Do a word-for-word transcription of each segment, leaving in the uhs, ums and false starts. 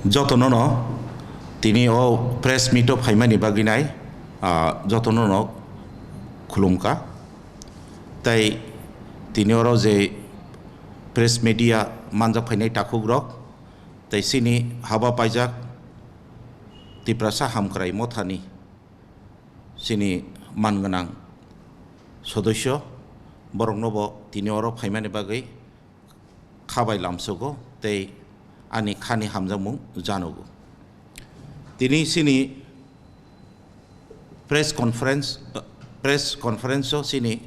Jotono no tini o press meet o phaimani bagwi nai, ah, jotono no khulumkha. Tai tini oro je press media manjak phainai takhuk rok, tai chini haba paijak Tiprasa Hamkrai Mothani chini man gwnang sodosyo, borokno bo tini oro phaimani bagwi kha bai lamsogo tei ani khani hamjakmung janogo. Tini chini press conference, press conference o chini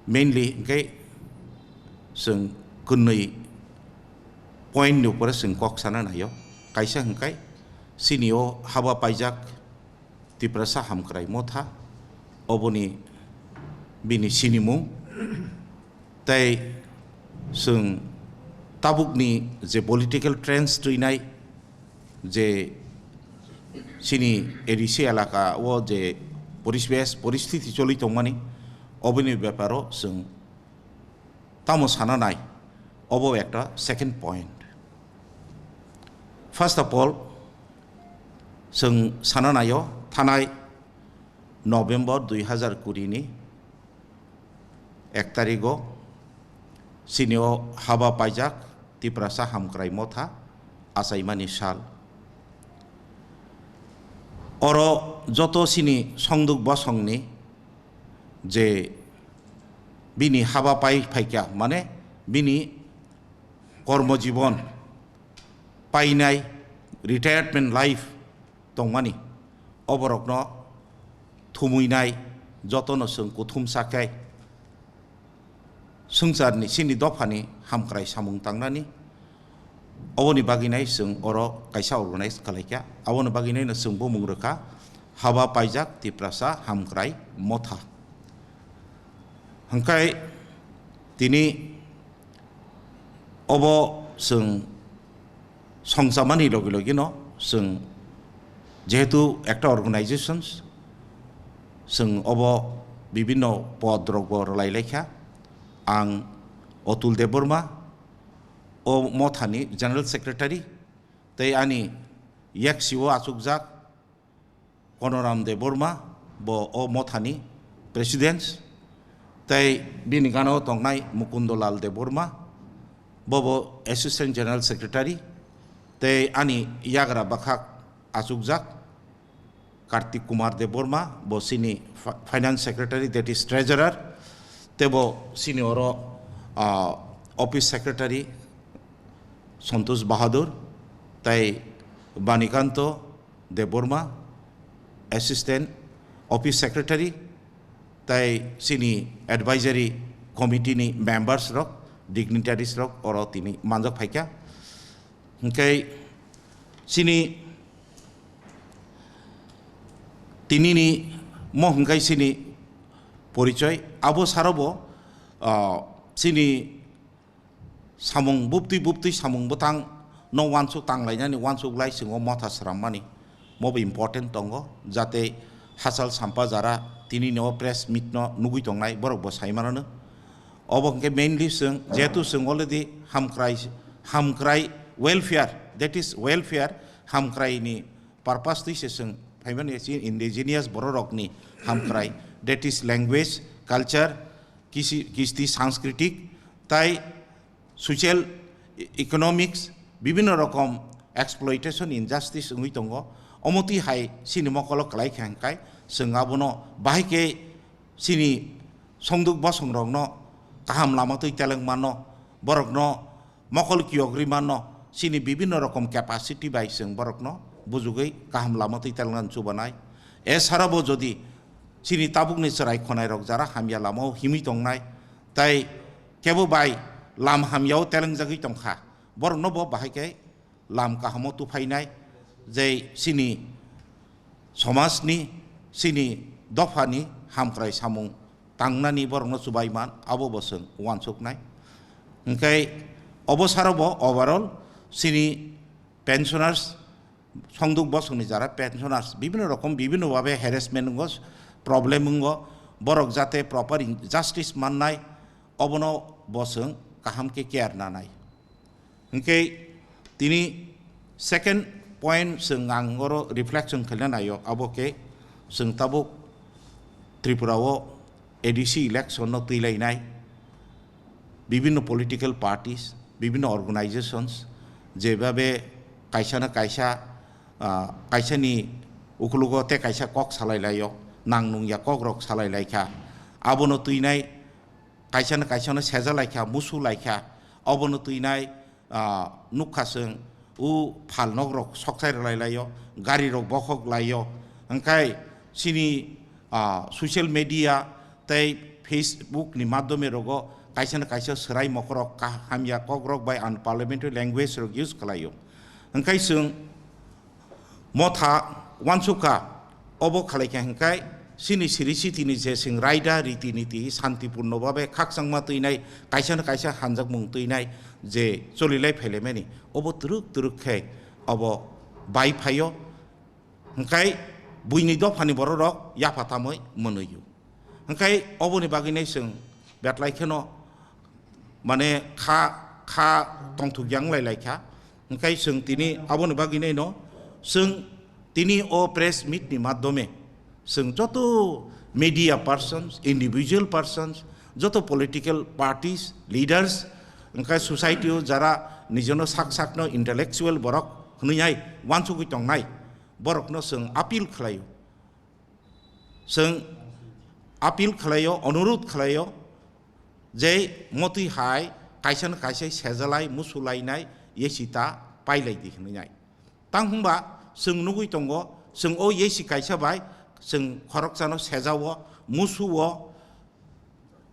mainly hwnkhe chwng kwnwi point ni upore chwng kok sana naio. Kaisa hwnkhe chini o haba paijak Tiprasa Hamkrai Motha, oboni bini sinimung, tei chwng tabukni je political trends twinai, je chini A D C elaka o je poribesh, poristhiti choli tongmani, oboni beparo chwng tamo sana nai, obo ekta second point. First of all, chwng sana naio, thanai November dui hazar kuri ni ek tarigo chini o haba paijak Tiprasa Hamkrai Motha achaimani sal. Oro joto chini songduk bosongni je bini haba pai phaikya, mane bini kormo jibon painai, retirement life tongmani, oborokno thumuinai jotono chwng kuthumsa khe swngcharni chini dophani hamkrai samung tangnani, oboni bagwinai chwng oro kaisa organize kalaikha, aboni bagwinaino chwng bumung rwkha Haba Paijak Tiprasa Hamkrai Motha. Hwnkhe tini obo chwng songchamani logi logino chwng jehetu ekta organizations, chwng obo bibinno pod rokbo rwlai laikha. Ang Otul Debbarma, o mothani General Secretary, tei ani yaksi o achukjak Konoram Debbarma, bo o mothani President, tei bini gana o tongnai Mukundolal Debbarma, bo bo Assistant General Secretary, tei ani yagra bwkhak achukjak Kartik Kumar Debbarma, bo chini fi-, Finance Secretary, that is Treasurer, tei bo chini oro, ah, Office Secretary Santosh Bahadur, tei Banikanto Debbarma, Assistant Office Secretary, tei chini Advisory Committee ni members rok, dignitaries rok oro tini manjak phaikha. Hwnkhe chini tini ni mo hwnkhe chini porichoi, abo saro bo, ah, chini samung bubtwi bubtwi samung bwtang no uansuk tanglainani uansuk lai chwng o motha swrammani, mo bo important tongo, jate hachal sampa jara tini ni o press meet no nugwi tongnai borok bo sai manano. Obo hwnkhe mainly chwng, jehetu chwng already hamkrai, hamkrai welfare, that is welfare, hamkrai ni purpose twi se chwng phaimani, chini indigenous borok rokni hamkrai, that is language, culture, kisi-, kisti sanskriti, tai social, e-, economics, bibinno rokom exploitation, injustice wngwi tongo. Omo twi hai chini mokolo kwlai kha hwnkhe chwng abono bahai khe chini songduk bosongrokno kaham lama twi teleng mano, borokno mokol kiyogri mano, chini bibinno rokom capacity bai chwng borokno bujugwi kaham lama twi teleng chubanai. Esara bo jodi chini tabukni chwrai khonai rok jara hamya lama o himwi tongnai, tai kebo bai lam hamya o telengjagwi tongkha, borokno bo bahai khe lam kahamo tuphainai, je chini somajni, chini dophani hamkrai samung tangnani borokno chubaiman, abo bo chwng uansuknai. Hwnkhe obo saro bo overall chini pensioners, songduk bosongni jara pensioners bibinno rokom, bibinno babe harassment wngo, problem wngo, borok jate proper in-, justice mannai, obono bo chwng kaham khe care nanai. Hwnkhe tini Second point, chwng ang oro reflection khaina naio, abo khe chwng tabuk Tripura o A D C election no twi lainai, bibinno political parties, bibinno organizations, jebabe kaisa na kaisa, ah, kaisa ni ukulugo te kaisa kok salai laio, nang nung ya kok rok salai lai kha, abono twi nai, kaisa na kaisa no seja lai kha, musu lai kha, obono twi nai, ah, nukha chwng, o phalnok rok sokchai rwlai laio, gari rok bokhok laio, hwnkhe chini, ah, social media tei Facebook ni madhyome rogo kaisa na kaisa swrai mokorok ka-, hamya kokrok bai unparliamentary language rok use khlaio. Hwnkhe chwng motha wansukha, obo khalai kha hwnkhe chini siri sitini je chwng raida riti niti santipurno babe khakchangma twinai, kaisa na kaisa hanjakmung twinai je cholilai phailaimani, obo twrwk twrwk khe obo bai phaio, hwnkhe buini dophani bororok yapha tamwi mwnwio. Hwnkhe oboni bagwino chwng betlai kheno mane kha, kha tongthok yang lai lai kha. Hwnkhe chwng tini aboni bagwino chwng tini o press meet ni madhyome chwng joto media persons, individual persons, joto political parties, leaders, hwnkhe society o jara nijono sak sakno intellectual borok hwnwi hai wansugwi tongnai, borokno chwng appeal khlaio. Chwng appeal khlaio, onurudh khlaio, je motwi hai kaisa na kaisa sejalai, musulainai, yesita pailai di hwnwi nai. Tang hwnba chwng nugwi tongo, chwng o yesi kaisa bai chwng khoroksano sejao, musuo,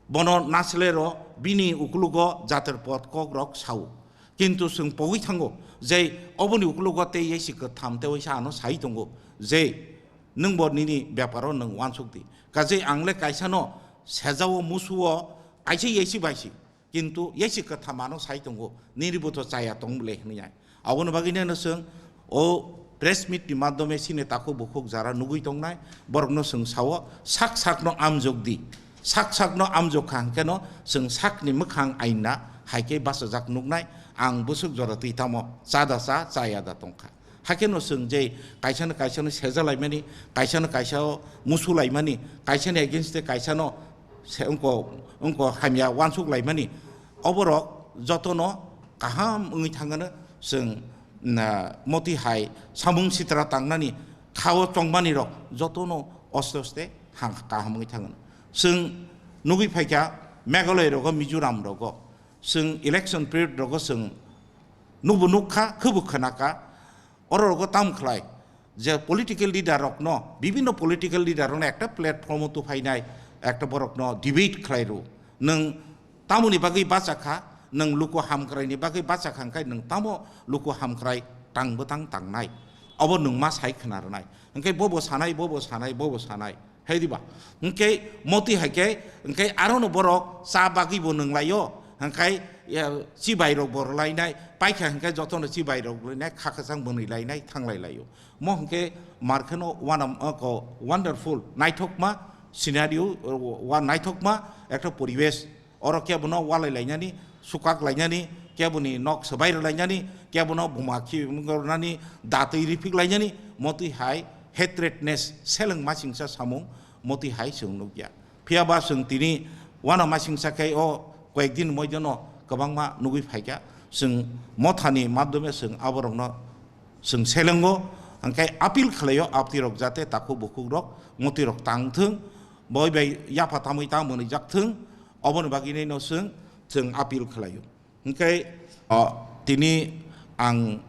bono naslero, bini ukulugo jater pot kok rok sao. Kintu chwng pogwi thango, je oboni ukulugo tei yesi kwtham tei waisa ano sai tongo, je nwng bo nini beparo nwng wansuk di. Kaje ang le kaisa no sejao, musuo, kaisa yesi baisi. Kintu yesi kwtham ano sai tongo, nini bo to chaya tong bole hwnwi ai. Aboni bagwi neno chwng o press meet ni madhyome chini takhuk bukhuk jara nugwi tongnai, borokno chwng sao, sak sakno amjok di. Sak sakno amjok kha hwnkhe no chwng sakni mwkhang aina hai khe bachajak nuknai, ang bwswk jora twi tamo, cha da cha, chaya da tongkha. Hakhe no chwng je kaisa no kaisa no seja laimani, kaisa no kaisa o musu laimani, kaisa ni against de kaisa no se wngko, wngko hamya wansuk laimani, oborok jotono kaham wngwi thangano chwng, na, moti hai samung sitra tangnani khao chongmani rok jotono oste oste hang kaham wngwi thangano. Chwng nugwi phaikha Meghalaya rogo, Mizoram rogo, chwng election period rogo chwng nukbo nukha, khwbo khwnakha, oro rogo tam khlai je political leader rokno, bibinno political leader rokno ekta platform o tuphainai, ekta borokno debate khlai rw. Nwng tamoni bagwi bachakha, nwng luku hamkraini bagwi bachakha hwnkhe nwng tamo luku hamkrai tang bwtang tangnai? Obo nwng ma sai khna rwnai. Hwnkhe bobo sanai, bobo sanai, bobo sanai. Hai diba? Hwnkhe moti hai khe, hwnkhe arono borok cha bagwi bo nwng laio. Hwnkhe, ya, chibai rok bo rwlainai, paikha hwnkhe jotono chibai rok rwlainai, kha kwchang bwnwi lainai, thanglai laio. Mo hwnkhe mar kheno one of, uh, ko wonderful, naithokma scenario, uh, wa naithokma ekta poribesh. Oro kebono walai lainani, sukak lainani, keboni nok swbai rw lainani, kebono buma khi rwnani, datwi riphik lainani, motwi hai hatredness, seleng masingsa samung, motwi hai chwng nukya. Phiya ba chwng tini uano masingsa khe o koyek din moidono kwbangma nugwi phaikha. Chwng mothani madhyome chwng aborokno chwng selengo, hwnkhe appeal khlaio, aptirok jate takhuk bukhukrok, motirok tang thung, boi bai yapha tamwi ta mwnwijak thung, oboni bagwino chwng, chwng appeal khlaio. Hwnkhe, o, tini ang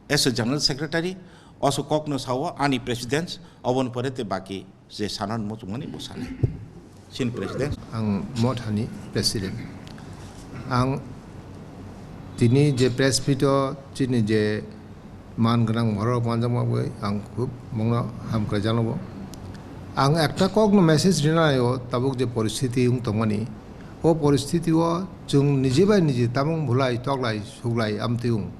as a General Secretary, oso kokno sao ani President, oboni pore te baki je sanani muchungmani bo sanai. Chini President. Ang mothani President. Ang tini je press meet o chini je man gwnang borok manjakma bai ang khub bongno hamkrai jano bo. Ang ekta kokno message rina naio, tabuk je poristiti wng tongmani, o poristiti o chwng niji bai niji tamung bulai toklai suglai amtwi wng.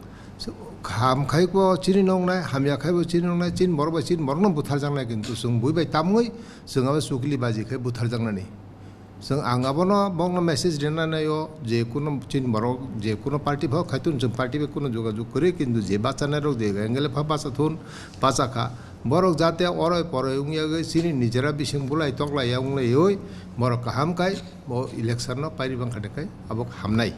Ham khai bo chini nongnai, hamya khai bo chini nongnai, chini borok bai chini borokno butharjaknai, kintu chwng bui bai tamungwi chwng abo chukli baji khai butharjaknani. Chwng ang abono bokno message rina naio, je kuno chini borok, je kuno party pho khaitun, chwng party bai kuno jogajog kwrwi, kintu je bachanairok je angle pha bachathun, bachakha, borok jate oroi poroi wngya wngwi chini nijera bising bulai toklai ya wnglaiwi borok kaham khai bo election no pairi bangkha de khai abo hamnai.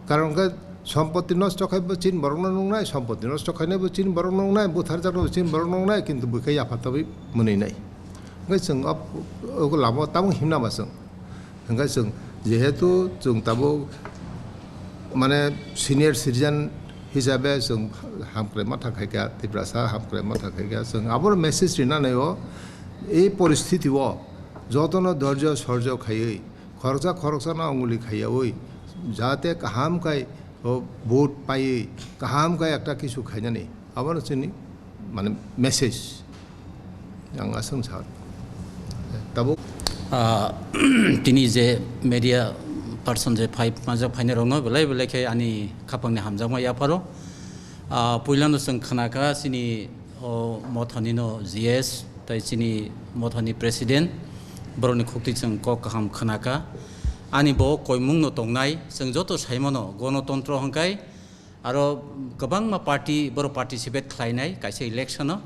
Karon khe sompoti nosto khai bo chini borok no nungnai, sompoti nosto khainai bo chini borok no nungnai, butharjak no bo chini borok no nungnai, kintu bwkhe yapha tabwi mwnwi nai. Hwnkhe chwng o, o lama o tabuk himna ba chwng. Hwnkhe chwng jehetu chwng tabuk mane senior citizen hisabe chwng hamkrai ma thang khaikha, Tiprasa hamkrai ma thang khaikha, chwng abono message rina naio, ei poristiti o jotono dorjo sorjo khaiwi, khoroksa khoroksa no onguli khaiyawi, jate kaham khai o vote paiwi kaham khai ekta kisu khainani. Abono chini mane message ang aswng sa tabuk. Ah, tini je media person je phai, majak phainai rokno belai belai khe ani khapangni hamjakma yapharo. Ah, puilano chwng khnakha chini o mothani no G S, tai chini mothani president, borokni khukti chwng kok kaham khnakha. Ani bo koimung no tongnai, chwng joto saimano gonotontro hwnkhe aro kwbangma party borok participate khlainai kaisa election o.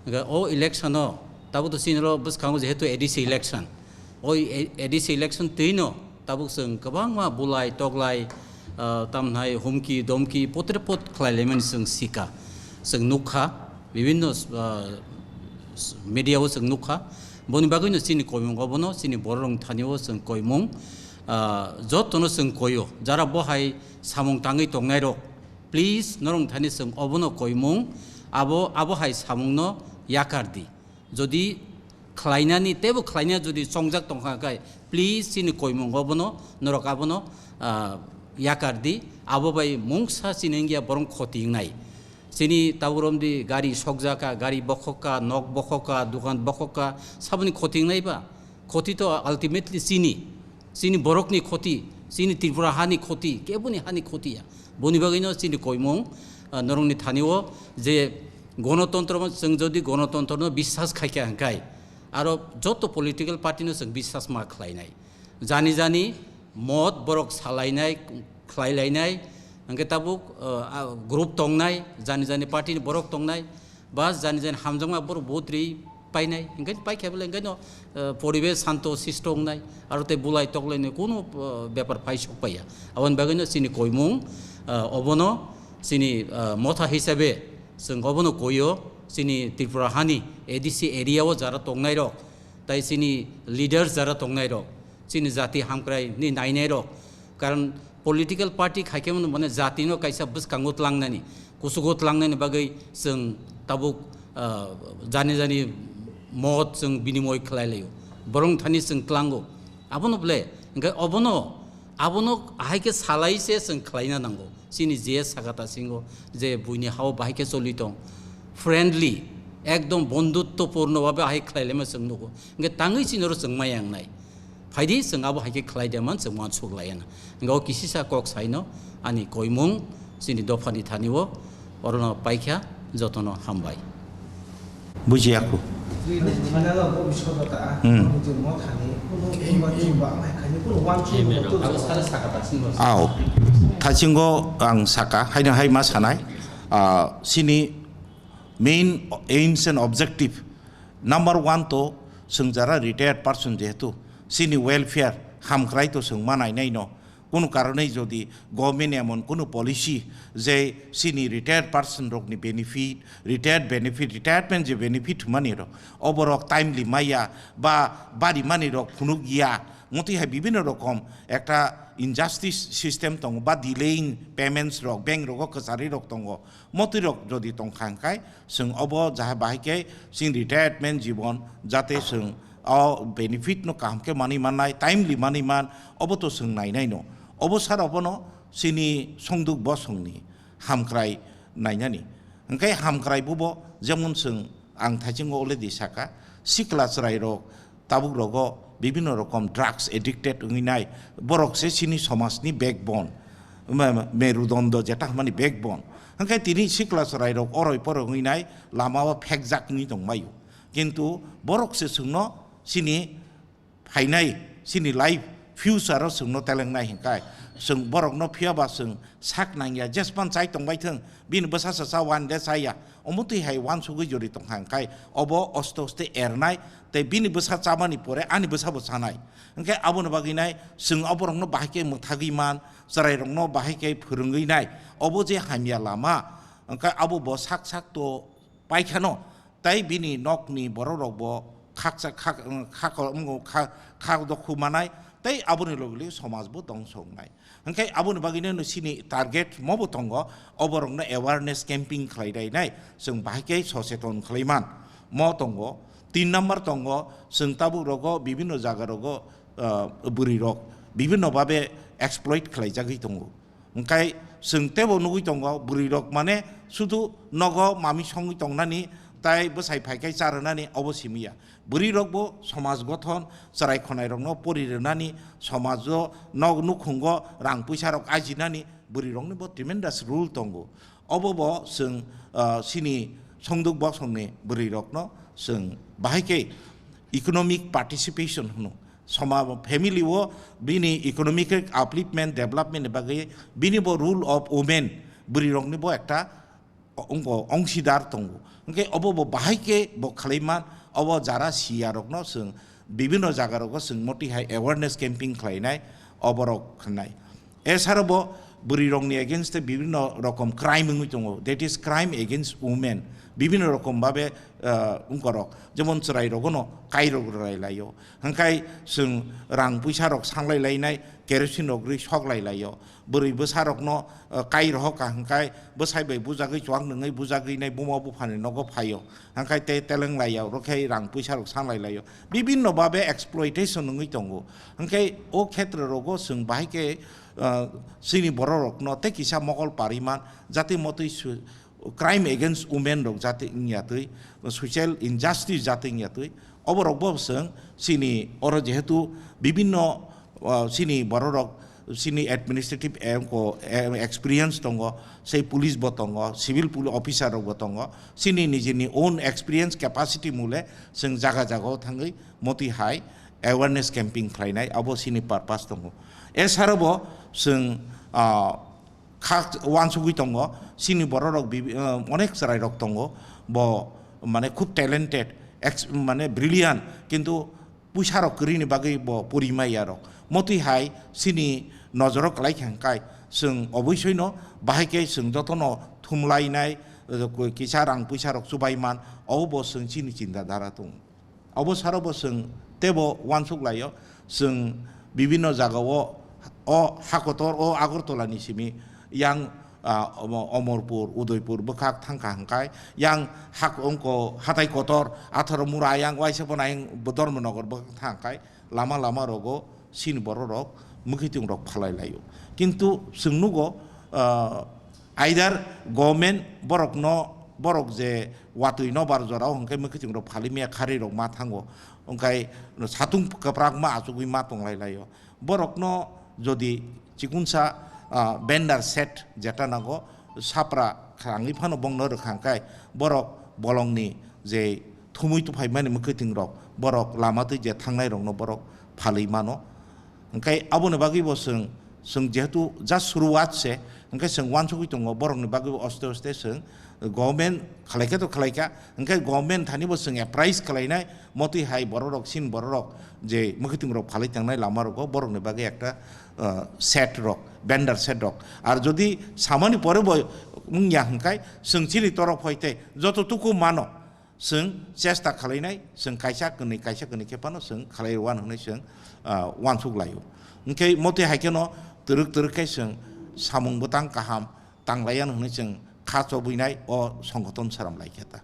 Hwnkhe o election o tabuk to chini oro bwskango jehetu A D C election, o A D C election twino tabuk chwng kwbangma bulai toklai, ah, tamhnai humki domki potre pot khlai laimani chwng sika, chwng nukha, bibinno, ah, media o chwng nukha. Boni bagwino chini koimung obono chini bororok thani o chwng koimung, ah, jotono chwng koio, jara bo hai samung tangwi tongnai rok, please norok thani chwng obono koimung, abo, abo hai samungno yakar di. Jodi khlainani, teibo khlaina jodi chongjak tongkha khe, please chini koimung obono, norok abono, ah, yakar di. Abo bai mungsa chini wngya borok khoti wngnai. Chini tabuk romdi gari sokjaka, gari bokhokka, nok bokhokka, dukan bokhokka, saboni khoti wngnai ba? Khoti to ultimately chini. Chini borokni khoti, chini Tripura hani khoti, keboni hani khoti ya. Boni bagwino chini koimung, ah, norokni thani o je gonotontro, chwng jodi gonotontrono biswas khaikha hwnkhe, aro joto political party no chwng biswas ma khlainai. Jani jani mot borok salainai, khlailainai, hwnkhe tabuk, ah, ah, group tongnai, jani jani party ni borok tongnai, ba jani jani hamjakma borok vote ri painai, hwnkhe paikha bole hwnkhe no, ah, poribesh santo sisto wngnai, aro tei bulai toklaini kunu, ah, bepar pai sok paiya. Aboni bagwino chini koimung, ah, obono chini, ah, motha hisabe chwng obono koio, chini Tripura hani A D C area o jara tongnairok, tai chini leaders jara tongnairok, chini jati hamkrai ni nainai rok. Karon political party khaikhe mano mane jati no kaisa bwskango tlangnani, kusugo tlangnani bagwi chwng tabuk, ah, jani jani mot chwng binimoy khlai laio. Borok thani chwng tlango. Abono ble, hwnkhe obono, abono ahai khe salai se chwng khlaina nango. Chini je saka tasingo je buini hao bahai khe choli tong, friendly, ekdom bondhutto purno bhabe ahai khlai laima chwng nugo. Hwnkhe tangwi chini oro chwng maya wngnai. Phaidi chwng abo hai khe khlai de man chwng uansuk lai ya na. Hwnkhe o kisisa kok saino ani koimung chini dophani thani o orono paikha, jotono hambai. Bujiyaku. Hmm. Ao. Thasingo ang saka, haino hai ma sanai, ah, chini main aims and objective, number one to, chwng jara retired person jehetu, chini welfare hamkrai to chwng ma nainai no, kunu karonwi jodi government emon kunu policy je chini retired person rokni benefit, retired benefit, retirement je benefit hwnmani rok, oborok timely maya ba bari mani rok phunuk ya, motwi hai bibinno rokom ekta injustice system tongo ba delaying payments rok, bank rogo kwcharwi rok tongo, motwi rok jodi tongkha hwnkhe chwng obo jahai bahai khe chini retirement jibon jate chwng o benefit no kaham khe manwi mannai, timely manwi man, obo to chwng nainai no. Obo sara obono chini songduk bosongni hamkrai nainani. Hwnkhe hamkrai bubo jemon chwng ang thaichungo already saka, sikla chwrai rok tabuk rogo bibinno rokom drugs addicted wngwi nai, borok se chini somajni backbone, me-, merudondo jeta hwnmani backbone. Hwnkhe tini sikla chwrai rok oroi poroi wngwi nai lama o phekjak wngwi tongmai o. Kintu borok se chwngno chini phainai Chini life future o chwngno telengnai hinkai, chwng borokno phiyaba chwng sak nangya, jespan chai tongbai thwng, bini bwsa sa cha wan de chaya, omo twi hai wansugwi jori tongkha hinkai, obo oste oste ernai, tei bini bwsa chamani pore ani bwsabo chanai. Hinkhe aboni bagwi nai chwng oborokno bahai khe mwthagwi man, chwrairokno bahai khe phwrwngwi nai, obo je hamya lama, hinkhe abo bo sak sak to paikhano, tei bini nokni bororokbo khaksa khak, khak, kha, kha dokhu manai, tei aboni logi logi somajbo dongso wngnai. Hinkhe aboni bagwino chini target mobo tongo, oborokno awareness camping khlai rainai, chwng bahai khe soseton khlai man. Mo tongo, tin number tongo, chwng tabuk rogo, bibinno jaga rogo, ah, bwrwi rok bibinno babe exploit khlai jagwi tongo. Hinkhe chwng teibo nugwi tongo, bwrwi rok mane sudu nogo mami songwi tongnani, tai bwsai phaikhai cha rwnani obo simi ya. Bwrwi rokbo somaj gothon, chwrai khonai rokno pori rwnani, somajo nog nukhungo rang puisa rok ajinani, bwrwi rokni bo tremendous role tongo. Obo bo chwng, ah, chini songduk boksongni bwrwi rokno chwng bahai khe economic participation hwno. Soma-, family o bini economic upliftment, development ni bagwi bini bo role of women, bwrwi rokni bo ekta o-, ongko ongsidar tongo. Hinkhe obo bo bahai khe bo khlai man, obo jara siya rokno chwng bibinno jaga rogo chwng moti hai awareness camping khlainai, oborok khnai. Esaro bo bwrwi rokni against tei bibinno rokom crime wngwi tongo, that is crime against women, bibinno rokom babe, ah, ongkorok, jemon chwrai rogono kairok rwlai laio, hwnkhe chwng rang puisa rok sanglai lainai, kerosene rok rwi sok lai laio, bwrwi bwsa rokno, ah, kai rohor ka hwnkhe bwsai bai bujagwi chuak nwngwi bujagwi nai buma buphani nogo phaio, hwnkhe tei teleng laio, rokhe rang puisa rok sanglai laio, bibinno babe exploitation wngwi tongo, hwnkhe o khetre rogo chwng bahai khe ah, chini bororokno tei kisa mokol pariman jati motwi su-, crime against women rok jati wngya twi, social injustice jati wngya twi, oborok bo chwng chini oro jehetu bibinno, ah, chini bororok chini administrative, eh, ko, eh, experience tongo, sei police bo tongo, civil poli-, officer rok bo tongo, chini nijini own experience capacity mule chwng jaga jaga o thangwi motwi hai awareness camping khlainai, abo chini purpose tongo. Esaro bo chwng, ah, kha uansugwi tongo, chini bororok bibi-, ah, onek chwrairok tongo, bo mane khub talented, ex-, mane brilliant, kintu puisa rok kwrwini bagwi bo puri maya rok. Motwi hai chini nojoro kwlai kha hwnkhe chwng oboisoino bahai khe chwng jotono thumlainai, eh, kisa rang puisa rok chubai man, obo bo chwng chini chinta dhara tongo. Obo saro bo chwng teibo uansuk laio, chwng bibinno jagao o ha kotor o Agartala ni simi yang, ah, omo-, Omorpur, Udaipur bwkhak thangkha hwnkhe yang hak ongko hatai kotor atharo mura yang waisa bo nai Dharmanagar bwkhak thangkha hwnkhe lama lama rogo chini bororok mwkhwtwng rok phalai laio. Kintu chwng nugo, ah, Either government borokno, borok je watwi nobar jorao hwnkhe mwkhwtwng rok phalwi maya kharwi rok ma thango, hwnkhe satung kwprak ma achugwi ma tonglai laio. Borokno jodi chikunsa, ah, vendor set jeta nango, sapra khangwi phano bongno rwkha hwnkhe borok bolongni je thumwi tuphaimani mwkhwtwng rok, borok lama twi je thangnai rokno borok phalwi mano. Hwnkhe aboni bagwi bo chwng, chwng jehetu just suruwat se, hwnkhe chwng uansugwi tongo, borokni bagwi bo oste oste chwng government khlaikha to khlaikha, hwnkhe government thani bo chwng apprise khlainai, motwi hai bororok, sin bororok je mwkhwtwng rok phalwi tangnai lama rogo, borokni bagwi ekta, ah, set rok, vendor set rok. Ar jodi samani pore bo wngya hwnkhe chwng chini torop hoite joto tuku mano, chwng chesta khwlainai, chwng kaisa kwnwi, kaisa kwnwi khe phano chwng khlai rwan hwnwi chwng, ah, uansuk laio. Hwnkhe motwi hai kheno twrwk twrwk khe chwng samung bwtang kaham tanglaiya hwnwi chwng kha chobwinai o songgoton swnam lai khe ta.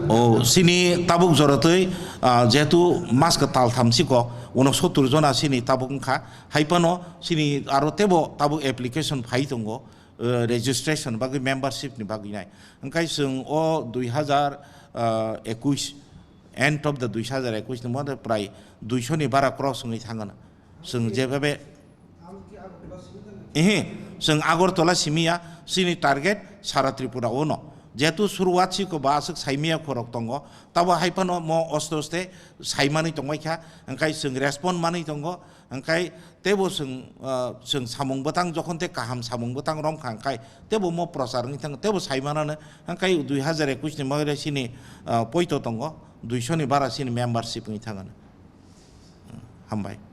O, chini tabuk joratwi, ah, jehetu maska tal thamsiko, uno sottur jona chini tabuk wngkha. Hai phano chini aro teibo tabuk application phai tongo, eh, registration bagwi, membership ni bagwi nai. Hwnkhe chwng o dui hazar, ah, ekush, end of the dui hazar ekush ni mode prai duiso ni bara cross wngwi thangana. Chwng jebabe, ehe, Chwng Agartala simiya, chini target sara Tripura o no. Jehetu suruwat siko ba aswk saimiya khorok tongo, tabo hai phano mo oste oste saimani tongbai kha, hwnkhe chwng respond manwi tongo, hwnkhe tebo chwng, ah, chwng samung bwtang jokhon tei kaham samung bwtang romkha, hwnkhe tebo mo prochar wngwi thango, tebo saimanano, hwnkhe dui hazar ekush ni bagwi chini, ah, poito tongo, duiso ni bara chini membership wngwi thangano. Hambai.